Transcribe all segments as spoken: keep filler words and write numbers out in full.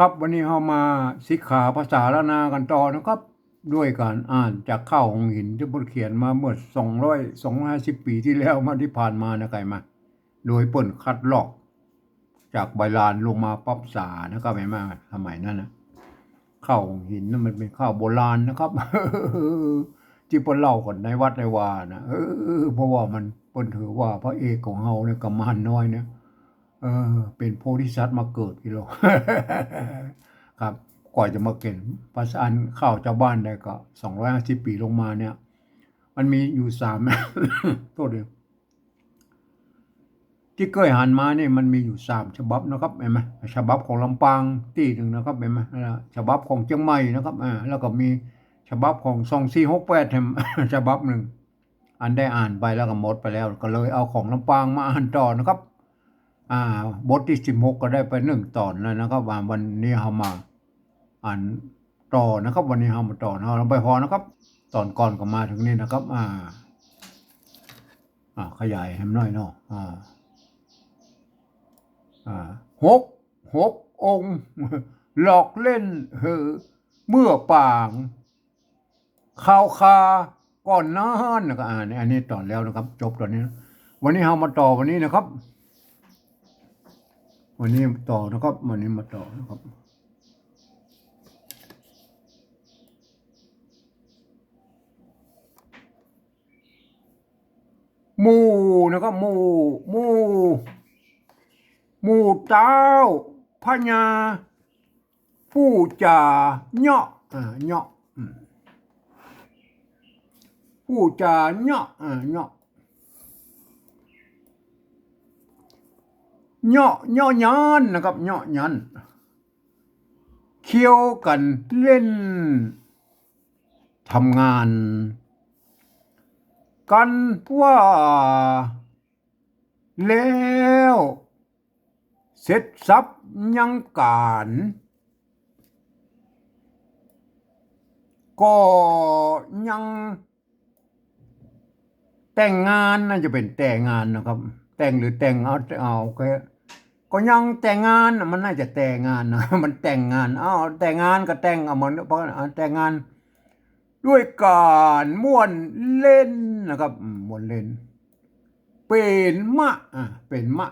ครับ วันนี้เฮามาสิกขาภาษาล้านนากั๋นต่อนะครับ ด้วยก๋านอ่านจากข้าวหงส์หินตี้เปิ้นเขียนมาเมื่อสองร้อย สองร้อยห้าสิบปี๋ตี้แล้วมา ตี้ผ่านมานะใครมา โดยเปิ้นคัดลอกจากใบลานลงมาปรับภาษานะครับ หันก่อ สมัยนั้นนะ ข้าวหงส์หินนั้นมันเป๋นข้าวโบราณนะครับ ตี้เปิ้นเล่ากั๋นในวัดในวานะ เออ เพราะว่ามัน เปิ้นถือว่าพระเอกของเฮาเนี่ย กุมารน้อยเนี่ย เออ เป๋นโพธิสัตว์มาเกิดกิโล ครับ กว่าจะมาเขียนภาษา อันข้าวจาวบ้านได้ก็ สองร้อยห้าสิบปี๋ลงมาเนี่ย มันมีอยู่สาม โทษที ตี้เกยหันมานี่มันมีอยู่สามฉบับนะครับ หันก่อ ฉบับของลำปางตี้นึ่งนะครับ หันก่อ แล้วฉบับของเจียงใหม่นะครับ อ่า แล้วก็มีฉบับของสองสี่หกแปดแถม ฉบับนึ่ง อันได้อ่านไปแล้วก็หมดไปแล้ว ก็เลยเอาของลำปางมาอ่านต่อนะครับ อ่า บทตี้สิบหกก็ได้ไปนึ่งต๋อนแล้วนะครับ ว่าวันนี้เฮามาอ่านต่อนะครับ วันนี้เฮามาต่อนะ เฮาไปพอนะครับ ต๋อนก่อนก็มาเถิงนี่นะครับ อ่า อ่า ขยายแหมหน้อยเนาะ อ่า อ่า หก หกองค์ หลอกเล่นหื้อเมื่อปาง คาวคาก่อนนานนะก็ อ่า นี่ อันนี้ต๋อนแล้วนะครับ จบต๋อนนี้นะ วันนี้เฮามาต่อวันนี้นะครับ วันนี้ต่อนะครับ วันนี้มาต่อนะครับ หมู่นะครับ หมู่ หมู่ หมู่เต๊าพญา ผู้จ๋าเยาะ อ่า เยาะ อืม ผู้จ๋าเยาะ อ่า เยาะ เยาะ เยาะยันนะครับ เยาะยัน เคี้ยวกั๋นเล่น ทำงาน กั๋นว่า แล้วเสร็จสับยังก๋าน ก็ยังแต่งงาน น่าจะเป๋นแต่งงานนะครับ แต่งหรือแต่ง เอา เอา โอเค ก็ยังแต่งงานน่ะ มันน่าจะแต่งงานนะ มันแต่งงาน เอาแต่งงานก็แต่ง เอามัน เพราะ เอาแต่งงาน ด้วยก๋านม่วนเล่นนะครับ อืม ม่วนเล่น เป๋นมะ อ่า เป๋นมะ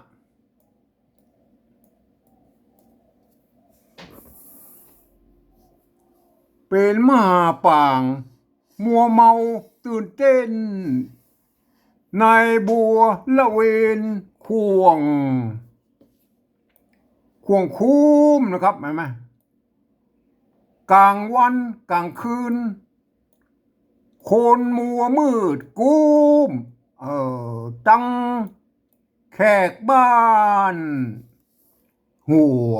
เป๋นมหาปาง มัวเมาตื่นเต้น ในบัวละเวนข่วง ข่วงคุ้มนะครับ หันก่อ ก๋างวันก๋างคืน คนมัวมืดกุ้ม เอ่อ ตังแขกบ้าน หัว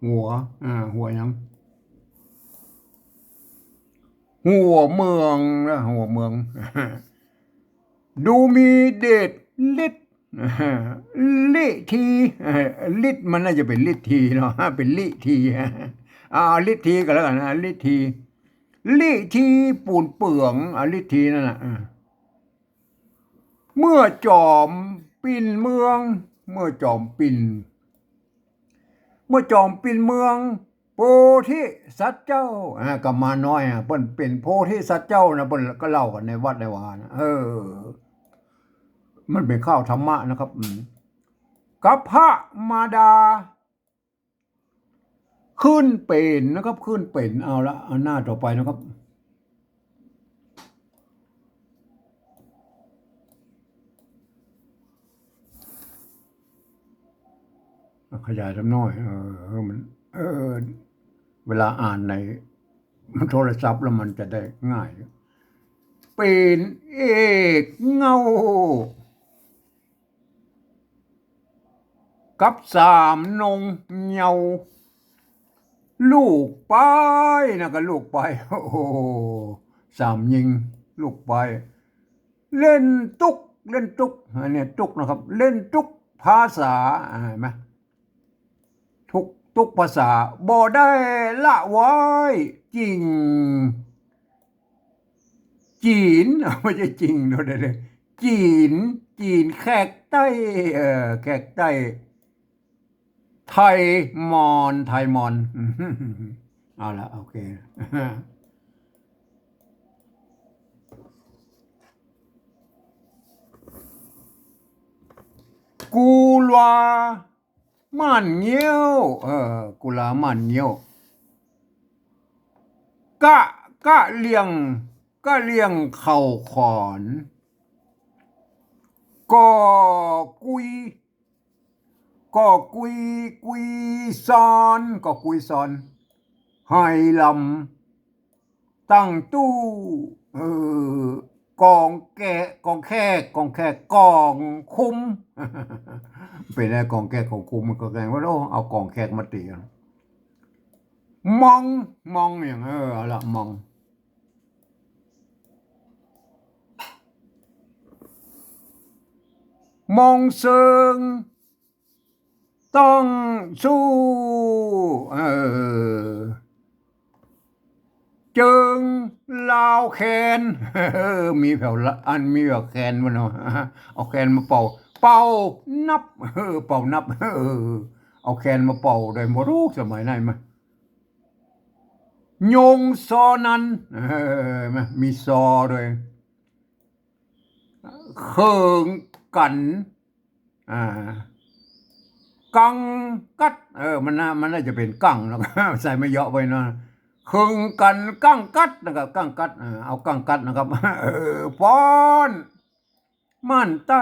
หัว อ่า หัวหยัง หัวเมืองนะ หัวเมือง ดูมีเดชฤทธิ์ ลิธี ฤทธิ์มันน่าจะเป๋นฤทธีเนาะ เป๋นลิธี อ่า ฤทธีก็แล้วกั๋นนะ ฤทธี ลิธีปูนเปือง อ่า ฤทธีนั่นน่ะ อ่า เมื่อจอมปิ่นเมือง เมื่อจอมปิ่น เมื่อจอมปิ่นเมือง โพธิสัตว์เจ้า อ่า กุมารน้อย อ่า เปิ้นเป๋นโพธิสัตว์เจ้านะ เปิ้นก็เล่ากั๋นในวัดในวานะ เออ มันเป๋นข้าวธรรมะนะครับ อืม กับพระมารดา ขึ้นเป๋นนะครับ ขึ้นเป๋น เอาละ เอาหน้าต่อไปนะครับ ขยายสักหน้อย เออ มัน เออ เวลาอ่านในโทรศัพท์แล้วมันจะได้ง่าย เป๋นเอกเง่า กับสามนงเยาว์ ลูกปายนะ ก็ลูกปาย โอ้โห สามญิง ลูกปาย เล่นตุ๊ก เล่นตุ๊ก อันนี้ตุ๊กนะครับ เล่นตุ๊กภาษา อ่า หันก่อ ตุ๊ก ตุ๊กภาษา บ่ได้ละไว้จิ่ง จี๋น ไม่ใช่จิ่ง โทษที จี๋น จี๋นแขกใต้ เอ่อ แขกใต้ ไทยมอญ ไทยมอญ เอาละ โอเค กุลาม่านเงี้ยว เออ กุลาม่านเงี้ยว กะ กะเหลี่ยง กะเหลี่ยงเขาขอน ก่อกุย ก่อกุย กุยซอน ก่อกุยซอน ไหหลำ ตั้งตู้ เออ กองแกะ กองแขก กองแขก กองคุ้ม เป๋นไง กองแขก กองคุ้ม มันก็แกล้งว่า โอ้ เอากองแขกมาตี๋กั๋น มอง มองอย่าง เออ เอาละ มอง มองเซิง ต้องสู้ เออ เจิงลาวแคน เออ มีแผวละ อันมีแผวแคนบ่เนาะ เอาแคนมาเป่า เป่านับ เออ เป่านับ เออ เอาแคนมาเป่าได้บ่ฮู้ สมัยไหนมา ยงซอนั้น เออ มีซอด้วย เคิงกั๋น อ่า กังกั๊ด เออ มันน่า มันน่าจะเป๋นกังเนาะ ใส่ไม่เยาะไปเนาะ เคิงกั๋นกังกั๊ดนะครับ กังกั๊ด เออ เอากังกั๊ดนะครับ เออ ฟ้อน ม่านใต้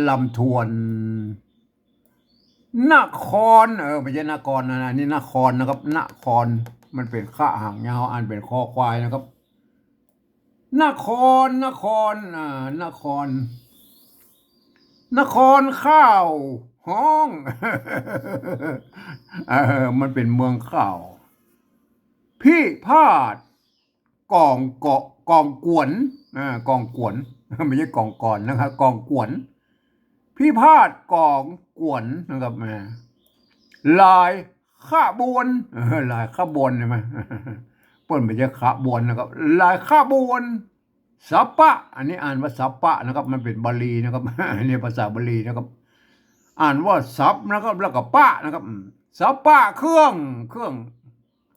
ลำทวน นคร เออ ไม่ใช่นครนะ อันนี้นครนะครับ นคร มันเป๋นขะหางยาว อ่านเป๋นคอควายนะครับ นคร นคร อ่า นคร นครข้าวฮ้อง เออ มันเป๋นเมืองข้าว พิพาท กองเกาะ กองกวน อ่า กองกวน ไม่ใช่กองกรนะครับ กองกวน พิพาทกองกวนนะครับ อ่า หลายขบวน เออ หลายขบวนใช่ไหม เปิ้นไม่ใช่ขบวนนะครับ หลายขบวน สัปปะ อันนี้อ่านว่าสัปปะนะครับ มันเป๋นบาลีนะครับ อันนี้ภาษาบาลีนะครับ อ่านว่าสัปนะครับ แล้วก็ปะนะครับ อืม สัปปะเครื่อง เครื่อง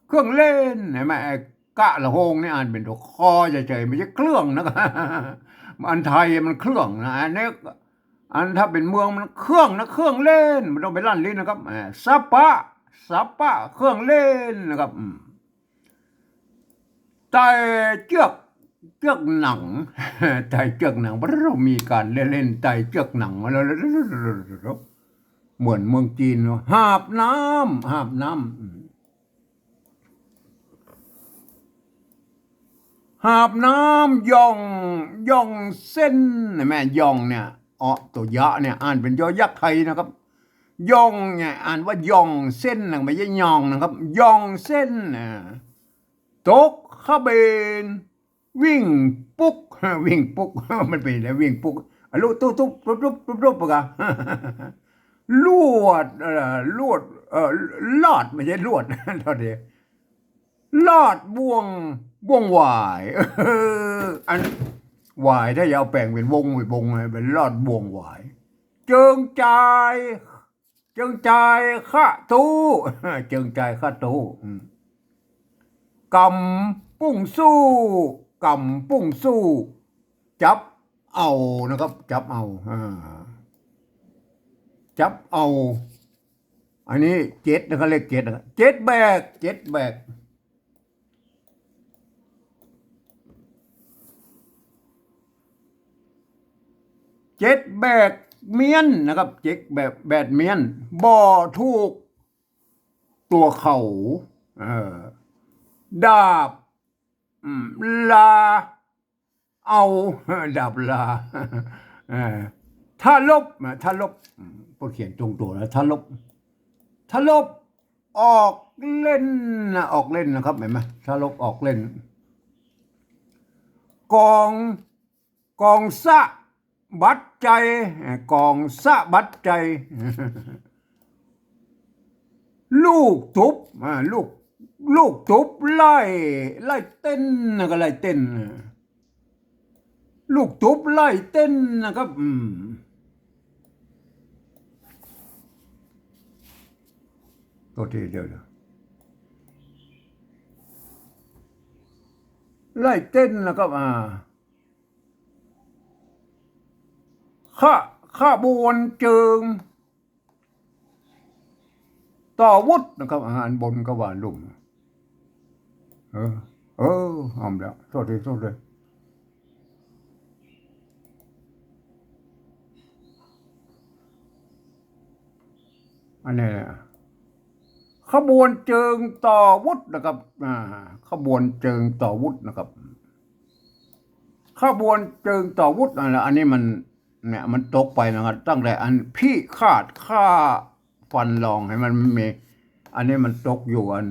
เครื่องเล่น เห็นไหม ไอ้กะละโฮงนี่อ่านเป๋นตั๋วคอเฉยๆ ไม่ใช่เครื่องนะครับ อันไทยมันเครื่องนะ อันนี้ อันถ้าเป๋นเมืองมันเครื่องนะ เครื่องเล่น บ่ต้องไปลั่นลิ้นนะครับ อ่า สัปปะ สัปปะ เครื่องเล่นนะครับ อืม ไต่เจื้อก เจื้อกหนัง ไต่เจื้อกหนัง เรามีก๋านเล่นๆ ไต่เจื้อกหนังมาแล้ว เหมือนเมืองจีนเนาะ หาบน้ำ หาบน้ำ อืม หาบน้ำย่อง ย่องเส้น เห็นไหม ย่องเนี่ย เออ ตั๋วยะเนี่ย อ่านเป๋นยอยักษ์ไทยนะครับ ย่องเนี่ย อ่านว่าย่องเส้นนะ ไม่ใช่ย่องนะครับ ย่องเส้น อ่า ตกขเบน วิ่งปุ๊ก วิ่งปุ๊ก มันเป๋นอะไร วิ่งปุ๊ก อะลุตุ๊บตุ๊บตุ๊บตุ๊บตุ๊บตุ๊บปะกะ ลวด เอ่อ ลวด เอ่อ ลอด ไม่ใช่ลวด โทษที ลอดบ่วง บ่วงหวาย เออ อันหวายถ้าจะเอาแป๋งเป๋นวง เป๋นวงเลย เป๋นลอดบ่วงหวาย เจิงจาย เจิงจายคะตู้ เจิงจายคะตู้ อืม กำปุ้งสู้ กำปุ้งสู้ จับเอานะครับ จับเอา อ่า จับเอา อันนี้เจ็ดนะครับ เลขเจ็ดนะครับ เจ็ดแบก เจ็ดแบก เจ็ดแบกเมี้ยนนะครับ เจ็ดแบก แบกเมี้ยน บ่ถูกตั๋วเขา เออ ดาบ อืม ลา เอา ดาบลา เออ ทะลบนะ ทะลบ อืม เปิ้นเขียนตรงตั๋วแล้ว ทะลบ ทะลบ ออกเล่นนะ ออกเล่นนะครับ เห็นไหม ทะลบออกเล่น กอง กองสะบัดใจ เอ่อ กองสะบัดใจ ลูกตุ๊บ อ่า ลูก ลูกตุ๊บไล่ ไล่เต้นนะ ก็ไล่เต้น ลูกตุ๊บไล่เต้นนะครับ อืม ทษที เดี๋ยว เดี๋ยว ไล่เต้นนะครับ อ่า ขะ ขบวนเจิง ต่อวุธนะครับ อ่า อันบนก็ว่าลุ่ม เออ เออ เอาแล้ว โทษที โทษที อันนี้นะ ขบวนเจิงต่อวุธนะครับ อ่า ขบวนเจิงต่อวุธนะครับ ขบวนเจิงต่อวุธ อ่า อันนี้มัน เนี่ย มันตกไปนะครับ ตั้งแต่อันพิฆาตฆ่าฟันรอง เห็นมันมี อันนี้มันตกอยู่อัน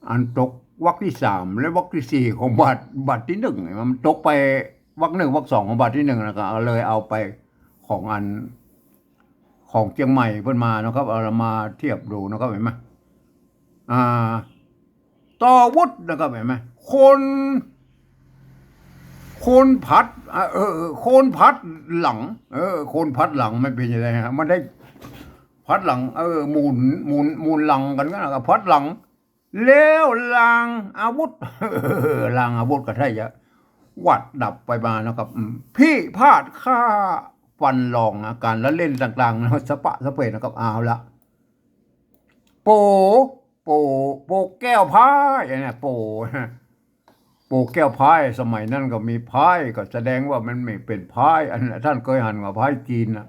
อันตกวรรคที่สามและวรรคที่สี่ของบาท บาทที่หนึ่ง มันตกไปวรรคหนึ่ง วรรคสองของบาทที่หนึ่งนะครับ เลยเอาไปของอัน ของเจียงใหม่เปิ้นมานะครับ เอามาเทียบดูนะครับ หันก่อ อ่า ต่อวุธนะครับ หันก่อ คน คนผัด อ่า เออ เออ คนผัดหลัง เออ คนผัดหลัง มันเป๋นยังไงฮะ มันได้ผัดหลัง เออ หมุน หมุน หมุนหลังกั๋นนะครับ ผัดหลัง แล้วลางอาวุธ ลางอาวุธก็ใช่จะหวัดดับไปมานะครับ อืม พิฆาตฆ่าฟันรอง อาการละเล่นต่างๆ นะ สะปะสะเปะนะครับ เอาละ โป๋ โป๋ โป๋แก้วพาย อันเนี้ย โป๋ โป๋แก้วพาย สมัยนั้นก็มีพาย ก็แสดงว่ามันไม่เป๋นพาย อันนั้นต้านเกยหันว่าพายจีนน่ะ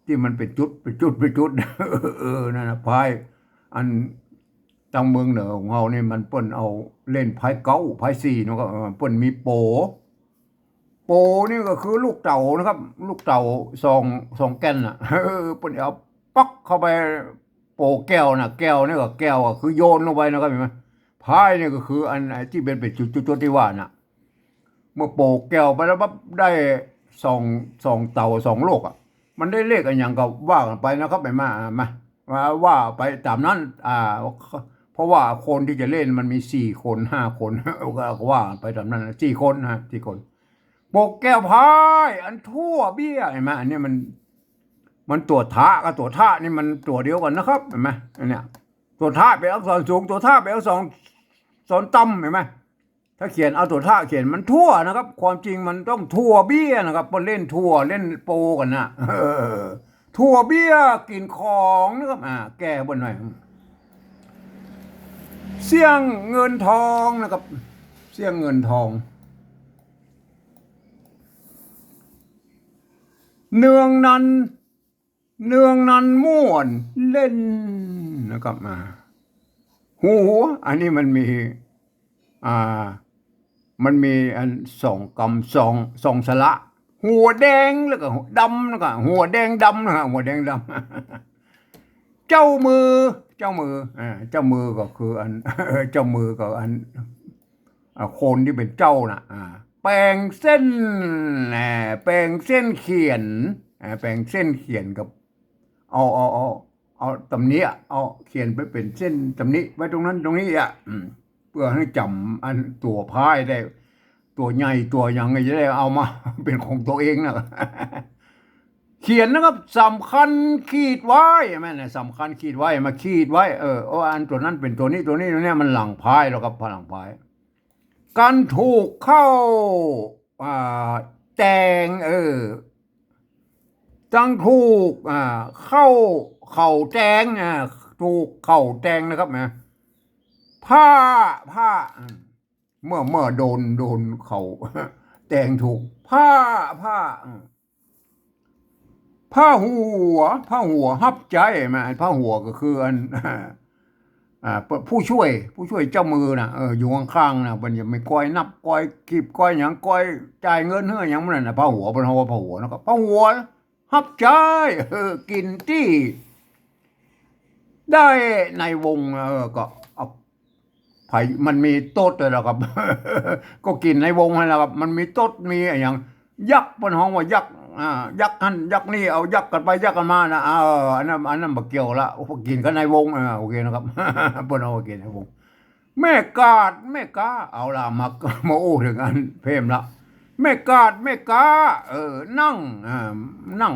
ตี้มันเป๋นจุด เป๋นจุด เป๋นจุด เออ นั่นน่ะ พาย อัน ตางเมืองเหนือของเฮานี่มันเปิ้นเอาเล่นพายเก๊า พายสี่เนาะครับ เออ เปิ้นมีโป๋ โป๋นี่ก็คือลูกเต๋านะครับ ลูกเต๋าสอง สองแก่นน่ะ เออ เปิ้นเอาปักเข้าไป โป๋แก้วน่ะ แก้วนี่ก็ แก้วก็คือโยนลงไปนะครับ หันก่อ พายนี่ก็คืออันไอ้ตี้เป๋น เป๋นจุดๆๆ ตี้ว่าน่ะ เมื่อโป๋แก้วไปแล้วปั๊บ ได้สอง สองเต๋า สองลูกอะ มันได้เลขอะหยังก็ว่ากั๋นไปนะครับ หันก่อ มา มา มาว่าไปต๋ามนั้น อ่า เพราะว่าคนตี้จะเล่นมันมีสี่คน ห้าคน ก็ว่ากั๋นไปต๋ามนั้นนะ สี่คนนะ สี่คน โป๋แก้วพาย อันทั่วเบี้ย หันก่อ อันนี้มัน มันตั๋วทะกับตั๋วทะนี่มันตั๋วเดียวกั๋นนะครับ หันก่อ อันเนี้ย ตั๋วทะเป๋นอักษรสูง ตั๋วทะเป๋นอักษร อักษรต่ำ หันก่อ ถ้าเขียนเอาตั๋วทะเขียนมันทั่วนะครับ ความจริงมันต้องทั่วเบี้ยนะครับ เปิ้นเล่นทั่วเล่นโป๋กั๋นน่ะ เออ ทั่วเบี้ยกิ๋นของนะครับ อ่า แก้เปิ้นหน่อย เสี้ยงเงินทองนะครับ เสี้ยงเงินทอง เนืองนั้น เนืองนั้นม่วนเล่นนะครับ อ่า หัว อันนี้มันมี อ่า มันมีอันสองกำ สอง สองสระ หัวแดงแล้วก็ดำนะครับ หัวแดงดำนะครับ หัวแดงดำ เจ้ามือ เจ้ามือ อ่า เจ้ามือก็คืออัน เจ้ามือก็อัน อ่า คนตี้เป๋นเจ้าน่ะ อ่า แป๋งเส้น อ่า แป๋งเส้นเขียน อ่า แป๋งเส้นเขียนกับ เอา เอา เอา เอาต๋ำหนิอะ เอาเขียนไปเป๋นเส้นต๋ำหนิไว้ตรงนั้นตรงนี้อะ อืม เปื้อหื้อจ๋ำอันตั๋วพายได้ ตั๋วใหญ่ตั๋วหยังจะได้เอามาเป๋นของตั๋วเองน่ะ เขียนนะครับ สำคัญขีดไว้ แม่นน่ะ สำคัญขีดไว้ มาขีดไว้ เออ เอาอันตั๋วนั้นเป๋นตั๋วนี้ ตั๋วนี้ ตั๋วนี้ มันหลังพายแล้วครับ หลังพาย กันถูกเข้า อ่า แตง เออ ตังถูก อ่า เข้า เข้าแตง อ่า ถูกเข้าแตงนะครับนะ ผ้า ผ้า อืม เมื่อ เมื่อโดน โดนเข้า แตงถูก ผ้า ผ้า อืม ผ้าหัว ผ้าหัวฮับใจ๊ หันก่อ ผ้าหัวก็คืออัน อ่า ผู้ช่วย ผู้ช่วยเจ้ามือน่ะ เออ อยู่ข้างๆ น่ะ เปิ้นจะมีก้อยนับ ก้อยคีบ ก้อยหยัง ก้อยจ่ายเงินหื้อหยังหมู่นั้นน่ะ ผ้าหัว เปิ้นฮ้องว่าผ้าหัวนะครับ ผ้าหัวฮับใจ๊ เออ กิ๋นตี้ ได้ในวง เออ ก็เอา ไผ มันมีโต๊ดเลยล่ะครับ ก็กิ๋นในวงนั่นแหละครับ มันมีโต๊ด มีอะหยัง ยักษ์ เปิ้นฮ้องว่ายักษ์ อ่า ยักษ์หั้น ยักษ์นี่ เอายักษ์กั๋นไป ยักษ์กั๋นมาน่ะ เออ อันนั้น อันนั้นบ่เกี่ยวละ กิ๋นกั๋นในวง อ่า โอเคนะครับ เปิ้นฮ้องว่ากิ๋นในวง แม่กาด แม่ก๊า เอาละ มา มาอู้เถิงอันเพิ่มละ แม่กาด แม่ก๊า เออ นั่ง อ่า นั่ง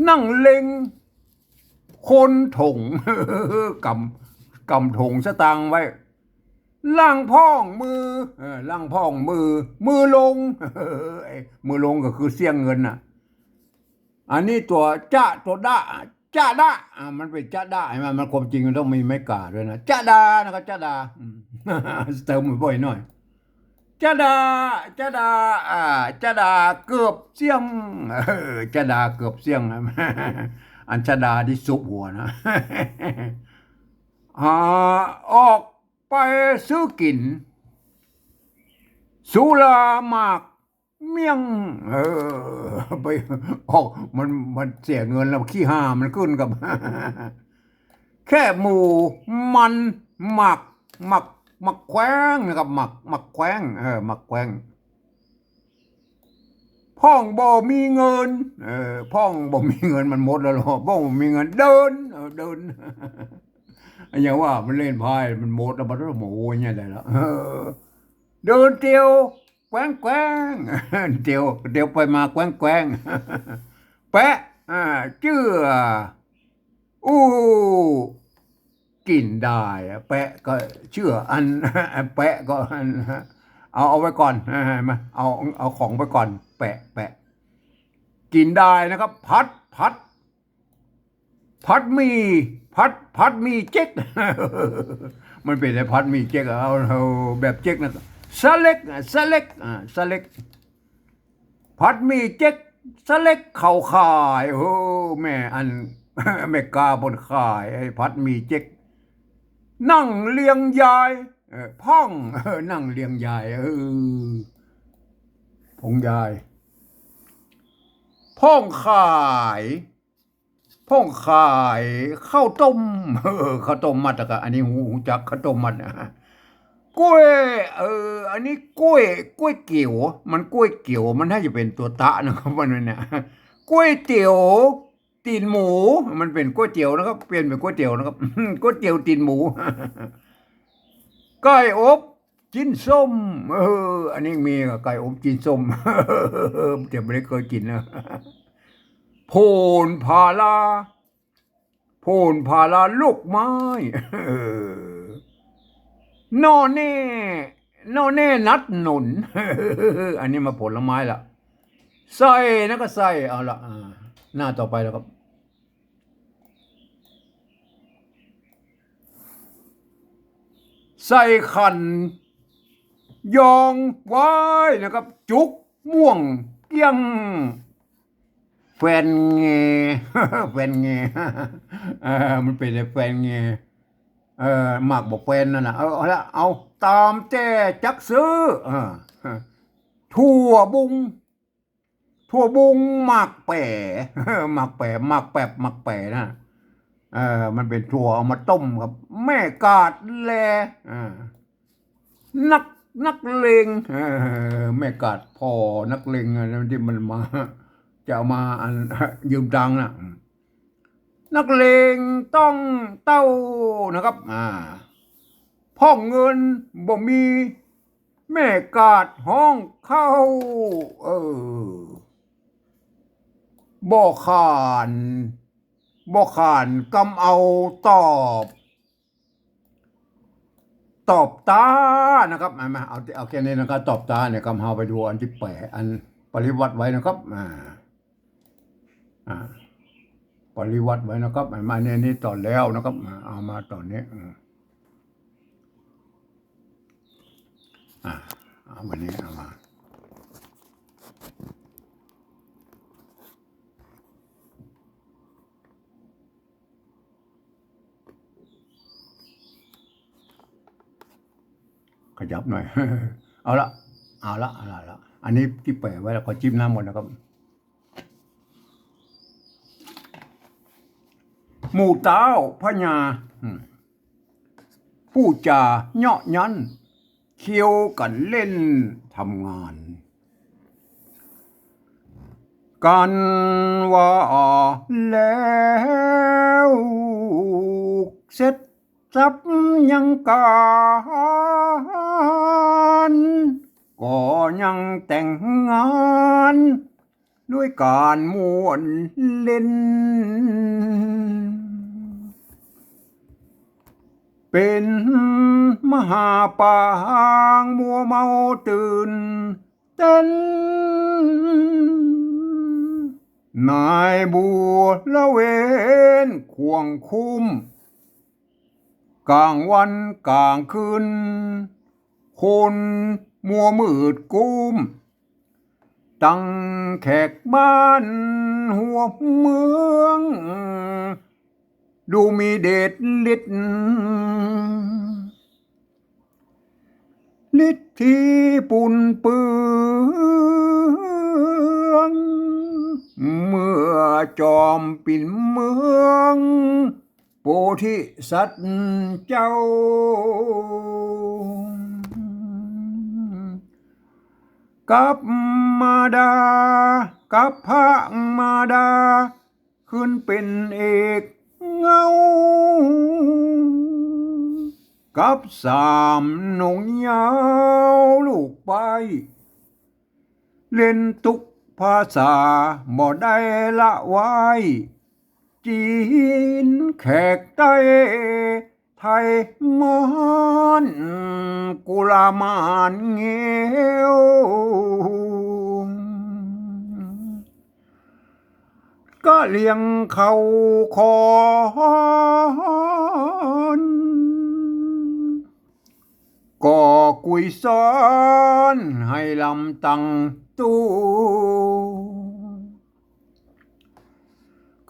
นั่งเล็ง คนถง กำ กำถงสตางค์ไว้ ล่างพ่องมือ เออ ล่างพ่องมือ มือลง ไอ้มือลงก็คือเสี้ยงเงินน่ะ อันนี้ตั๋วจะ ตั๋วดะ จะดะ อ่า มันเป๋นจะดะ หันก่อ มันความจริงมันต้องมีไม้ก๋าด้วยนะ จะดานะครับ จะดา อืม เติมบ่อยๆ หน่อย จะดา จะดา อ่า จะดาเกือบเสี้ยง เออ จะดาเกือบเสี้ยง อันจะดาตี้ซุบหัวนะ อ่า ออกไปซื้อกิ๋น สุราหมากเมี่ยง เออ ไป ออก มัน มันเสียเงินแล้ว ขี้ห่ามันขึ้นกับ แคบหมู มัน หมาก หมาก หมากแขวงนะครับ หมาก หมากแขวง เออ หมากแขวง พ่องบ่มีเงิน เออ พ่องบ่มีเงิน มันหมดแล้วเหรอ พ่องบ่มีเงิน เดิน เออ เดิน อย่างว่ามันเล่นไพ่ มันหมดแล้ว มันโมโหอย่างเงี้ยได้ละ เออ เดินเตียว แกว่งแกว่ง เตียว เตียวไปมาแกว่งแกว่ง แปะ อ่า เจื้อ อู้ กิ๋นได้อะ แปะก็เจื้ออัน แปะก็อัน เอา เอาไว้ก่อน มา เอา เอาของไปก่อน แปะ แปะ กิ๋นได้นะครับ ผัด ผัด ผัดหมี่ ผัด ผัดหมี่เจ๊ก มันเป๋นไอ้ผัดหมี่เจ๊กอะ เอา เอาแบบเจ๊กนะ สะเล็ก อ่ะ สะเล็ก อ่า สะเล็ก ผัดหมี่เจ๊ก สะเล็กเขาขาย โอ้ แม่อัน แม่ก๊าเปิ้นขายไอ้ผัดหมี่เจ๊ก นั่งเลียงยาย เออ พ่อง เออ นั่งเลียงยาย เออ ผงยาย พ่องขาย พ่องขายข้าวต้ม เออ ข้าวต้มมัดอะกะ อันนี้ฮู้ ฮู้จักข้าวต้มมัดนะ ก๋วย เออ อันนี้ก๋วย ก๋วยเตี๋ยว มันก๋วยเตี๋ยว มันน่าจะเป๋นตั๋วตะนะครับ มันเนี่ย ก๋วยเตี๋ยวตี๋นหมู มันเป๋นก๋วยเตี๋ยวนะครับ เปลี่ยนเป๋นก๋วยเตี๋ยวนะครับ ก๋วยเตี๋ยวตี๋นหมู ไก่อบ จิ๊นส้ม เออ อันนี้มีไก่อบจิ๊นส้ม แต่บ่ได้เกยกิ๋นนะ โผนผาลา โผนผาลาลูกไม้ เออ หน่อแน่ หน่อแน่นัดหนุน อันนี้มาผลไม้ละ ใส่นะก็ใส่ เอาละ อ่า หน้าต่อไปแล้วครับ ใส่ขัน ยองไว้นะครับ จุกม่วงเกี้ยง แฟนแง แฟนแง เออ มันเป๋นไอ้แฟนแง เออ หมากบ่แฟนนั่นน่ะ เออ เอาละ เอา ต๋ามแต่จักซื้อ เออ ถั่วบุง ถั่วบุงหมากแป๋ หมากแป๋ หมากแป๋บ หมากแป๋นะ เออ มันเป๋นถั่วเอามาต้มครับ แม่กาดแล อ่า นัก นักเลง เออ แม่กาดผ่อนักเลงอะ ตี้มันมา จะเอามาอัน ยืมตังค์นะ นักเลงต้องเต้านะครับ อ่า พ่องเงินบ่มี แม่กาดฮ้องเข้า เออ บ่ขาน บ่ขานกำเอาตอบ ตอบตานะครับ มา มา เอา เอาแค่นี้นะครับ ตอบตาเนี่ย กำเฮาไปดูอันตี้แป๋ อันปริวรรตไว้นะครับ อ่า อ่า ปริวรรตไว้นะครับ มาเนี่ย นี่ต๋อนแล้วนะครับ อ่า เอามาต๋อนนี้ อืม อ่า เอาวันนี้เอามา ขยับหน่อย เอาละ เอาละ เอาละ เอาละ อันนี้ตี้แป๋ไว้แล้วก็จิ้มน้ำก่อนนะครับ หมู่เต๊าพญา อืม ผู้จ๋าเยาะยั้น เคี้ยวกั๋นเล่นทำงาน กั๋นว่าแล้ว เสร็จสับยังก๋าน ก็ยังแต่งงาน ด้วยก๋านม่วนเล่น เป๋นมหาปางมัวเมาตื่นเต้น นายบริเวณข่วงคุ้ม ก๋างวันก๋างคืน คนมัวมืดกุ้ม ตังแขกบ้านหัวเมือง ดูมีเดชฤทธิ์ ฤทธิปูนเปือง เมื่อจอมปิ่นเมือง โพธิสัตว์เจ้า กับมารดา กับพระมารดา ขึ้นเป๋นเอกเงา กับสามหนุ่มยาวลูกไป เล่นตุ๊กภาษาบ่ได้ละไว้ จีนแขกใต้ ไทยมอญ กุลาหมานเงว กะเหรี่ยงเขาคอน ก็กุยซ้อนให้ลำตังตู้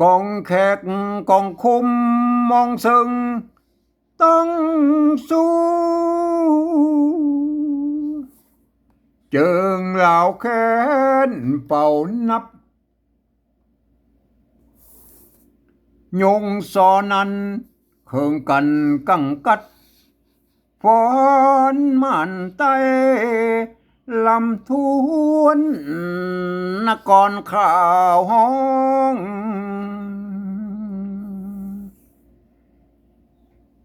ก๋องแขกก๋องคุ้มมองเซิง ต้องสู้ เจิงลาวแค้นเป่านับ ยงซอนั้นเคิงกั๋นกังกัด ฟ้อนม่านใต้ ลำทวนนครข่าวฮ้อง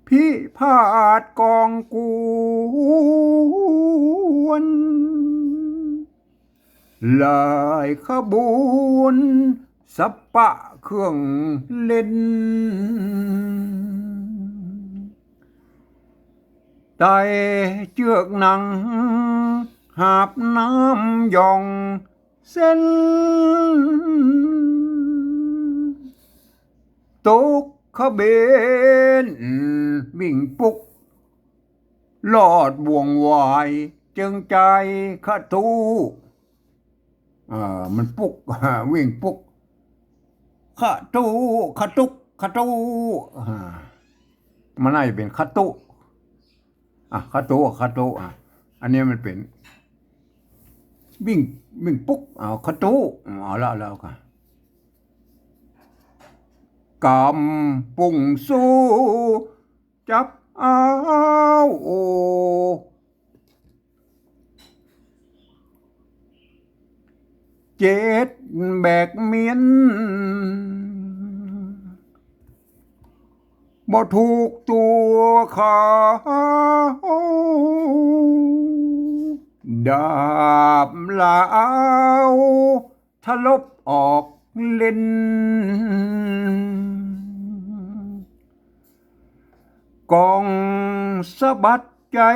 พิพาทก๋องกวน หลายขบวน สัพพะเครื่องเล่น ไต่เจือกหนัง หาบน้ำหย่องเส้น ตกขเบนวิ่งปุก ลอดบ่วงวาย เจิงจายขะตู้ เอ่อ มันปุก วิ่งปุก ขะตู้ ขะตุก ขะตู้ อ่า มันน่าจะเป๋นขะตู้ อ่ะ ขะตู้ ขะตู้ อ่ะ อันนี้มันเป๋น วิ่ง วิ่งปุก เอา ขะตู้ เอาละ เอาละ เอาค่ะ กำปุงสู้ จับเอา เจ็ดแบกเมียน บ่ถูกตั๋วเขา ดาบลาว ทะลบออกเล่น ก๋องสะบัดใจ๋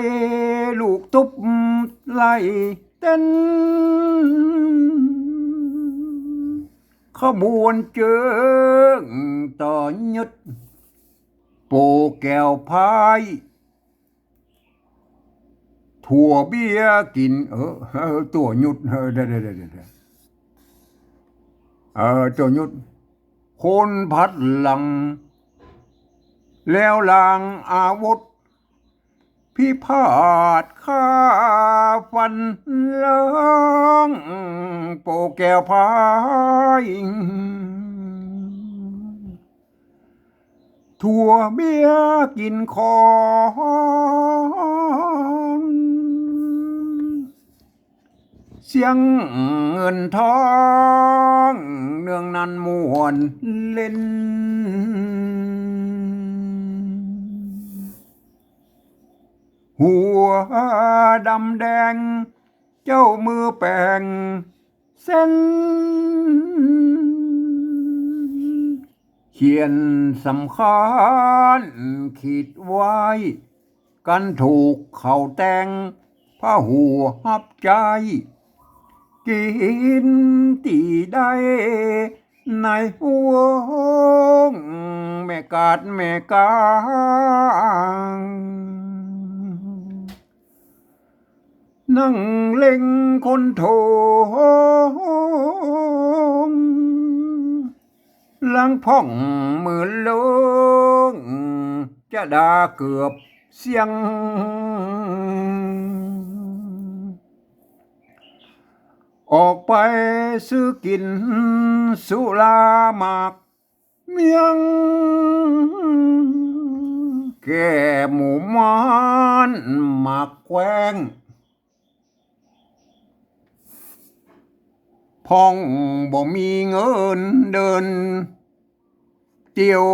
ลูกตุ๊บไล่เต้น ขบวนเจิงต่อยึด โปแก้วพาย ตั๋วเบี้ยกิ๋น เออ เออ ตั๋วหยุด เออ ได้ ได้ ได้ ได้ เออ ตั๋วหยุด คนพัดหลัง แล้วลางอาวุธ พิพาทฆ่าฟันล้าง โปแก้วพาย ตั๋วเบี้ยกิ๋นของ เสี้ยงเงินทอง เนืองนั้นม่วนเล่น หัวดำแดง เจ้ามือแป๋งเส้น เข เตียนสำคัญขีดไว้ กันถูกเขาแต่ง พระหูฮับใจ๊ กิ๋นตี้ใด ในห้องแม่กาดแม่ก๋าง นั่งเล็งคนโถง หลังพ่องมือลง จะด่าเกือบเสี้ยง ออกไปซื้อกิ๋นสุราหมากเมี่ยง แก่หมู่ม่านหมากแคว้ง พ่องบ่มีเงินเดินเตียว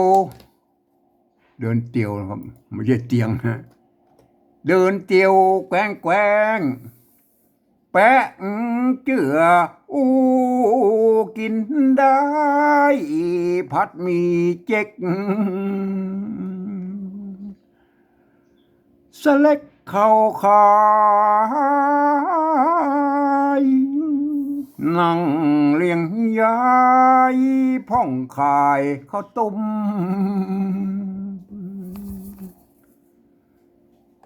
เดินเตียวนะครับ ไม่ใช่เตียงฮะ เดินเตียวแคว้งแคว้ง แปะเจื้ออู้กิ๋นได้ ผัดหมี่เจ๊ก สะเล็กข้าวขาย นั่งเลี้ยงยายพ่องขายข้าวต้ม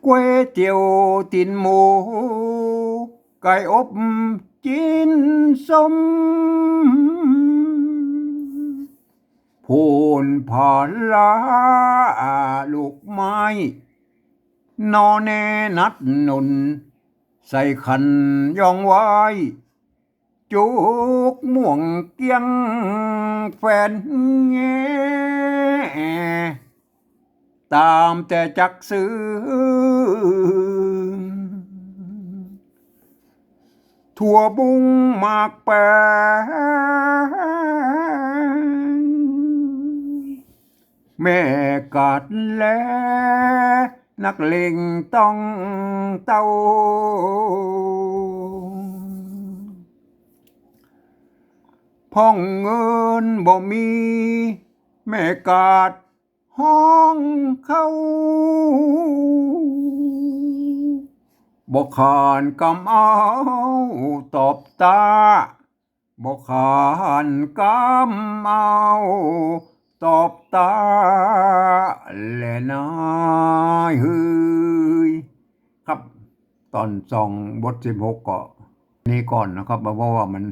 ก๋วยเตี๋ยวตี๋นหมู ไก่อบจิ๊นส้ม พูนผาลาลูกไม้ หน่อแหน่หนัดหนุน ใส่ขันยองไว้ จุกม่วงเกี้ยงแฝนแง่ ตามแต่จักซื้อ ถั่วบุ้งหมากแป้ง แม่กาดแล นักเลงต้องเต้า พ่องเงินบ่มี แม่กาดฮ้องเข้า บ่ขานกำเอาตอบตา บ่ขานกำเอาตอบตา แลนายเฮย ครับ ต๋อนสองบทสิบหกก็นี้ก่อนนะครับ เพราะว่ามัน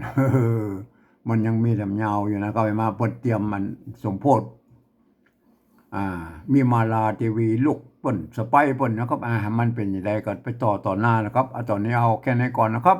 มันยังมีแถมยาวอยู่นะครับ มาเปิ้นเตรียมมันสมโพธิ อ่า มีมาลาเตวีลูกเปิ้นสะใภ้เปิ้นนะครับ อ่า มันเป๋นจะใดก็ไปต่อต๋อนหน้านะครับ อ่า ต๋อนนี้เอาแค่นี้ก่อนนะครับ